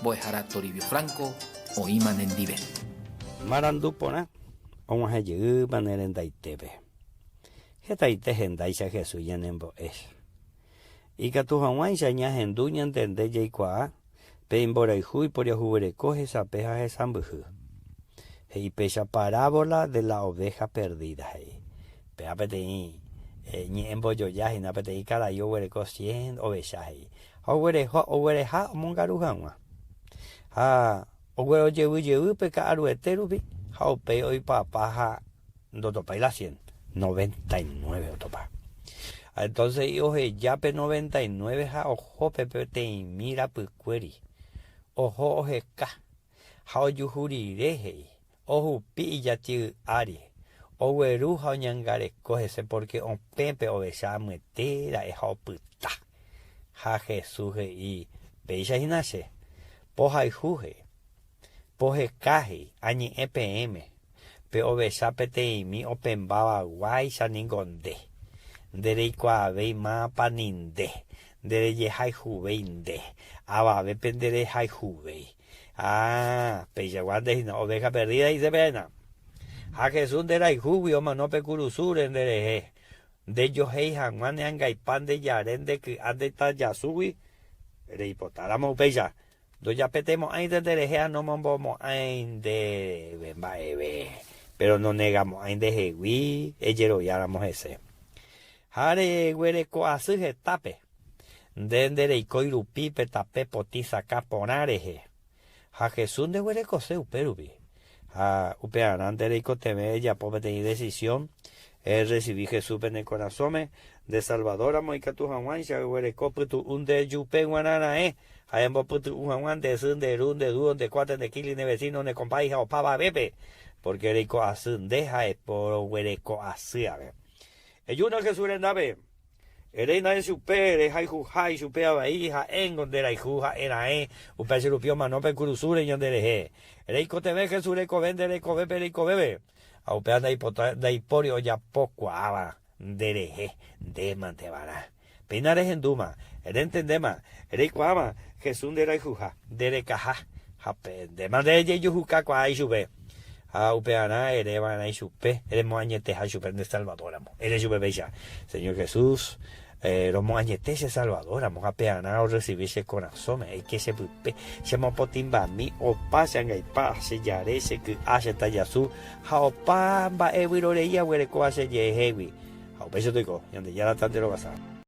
Mbo'ehára Toribio Franco oĩma nendive. Marandu porã og̃uahẽ jeýma ne rendaitépe. Hetaite hendáicha Jesús ñanembo'e. Ikatu hag̃uáicha ñahendu ñantende jaikuaa pe imborayhu iporiahuvereko hesape ha hesãmbyhy. He'i péicha parábola de la oveja perdida he'i. Péva peteĩ ñe'ẽ mbojoja hína peteĩ karai oguereko cien ovecha he'i. Ha oguereho, oguereha omongaru hag̃ua. Ha oguerojevy jey pe ka'aruete rupi ha upéi oipapa ha ndotopái la cien, 99 otopa. Ha entonces he'i oheja pe 99 ha oho pe peteĩmi rapykuéri. Oho oheka ha ojuhu rire he'i, Ohupi ijati'y ári, ogueru ha oñangareko hese pórke opẽ pe ovecha amyete ra'e ha opyta. Ha Jesús he'i, Péicha hína che, pohayhu he'i, poheka he'i, añe'ẽ peẽme, pe ovecha peteĩmi opẽmbáva guáicha ningo nde, ndereikuaavéi mávapa ni nde, nderejehayhuvéi nde, avavépe nderehayhuvéi. Ah, peichagua nde hína, oveja perdida he'ise peẽna. Ha Jesús nde rayhúgui omano pe kurusúre nde rehe, nde johéi hag̃ua ne angaipa nde jare nde ky'a nde tajasúgui, reipotáramo upéicha, ndojapetemo'ãinte nde rehe ha nomombomo'ãi ndéve mba'eve, péro nonegamo'ãi ndehegui ejeroviáramo hese. Ha reguereko asy hetápe. Nde ndereikói rupi pe tape potĩ sakã porã rehe. Ha Jesús ndeguerekose upérupi. Ha upearã nde reikotevẽ ejapo peteĩ decisión, erresivi Jesúspe ne korasõme, nde Salvador ramo ikatu hag̃uáicha eguereko pytu'u nde jupe g̃uarã raẽ, ha embopytu'u hag̃ua nde sy, nde ru, nde dúo, nde kuáte, nde kili, ne vecino, ne kompái ha opavavépe, pórke reiko asy nde ha eporoguereko asy ave. Ejúna Jesús rendápe! Eréna ichupe, rehayhuha ichupe avei, ha'éngo nde rayhu ha'e raẽ, upéicha rupi omano pe kurusúre ñande rehe. Reikotevẽ Jesús rekove nde rekovépe reikovépe, ha upéva ndaipota ndaipóri ojapokuaáva nde rehe, nde mante va'erã. Péina rehendúma, rentendéma, reikuaáma Jesús nde rayhuha, nde rekaha, ha pe ndéma nde rejejuhukakuaa ichupe. Ha upearã ere va'erã ichupe, remoañeteha ichupe nde Salvador ramo. Ere chupe péicha, Señor Jesús, romoañete che Salvador ramo, ha pearã orresivi che korasõme, eike che pype, che mopotĩmbami opa che angaipa, che jare, che ky'a, che tajasu, ha opa mba'e vyrorei aguerekóva che jehegui. Ha upéicha toiko, Ñandejára tanderovasa.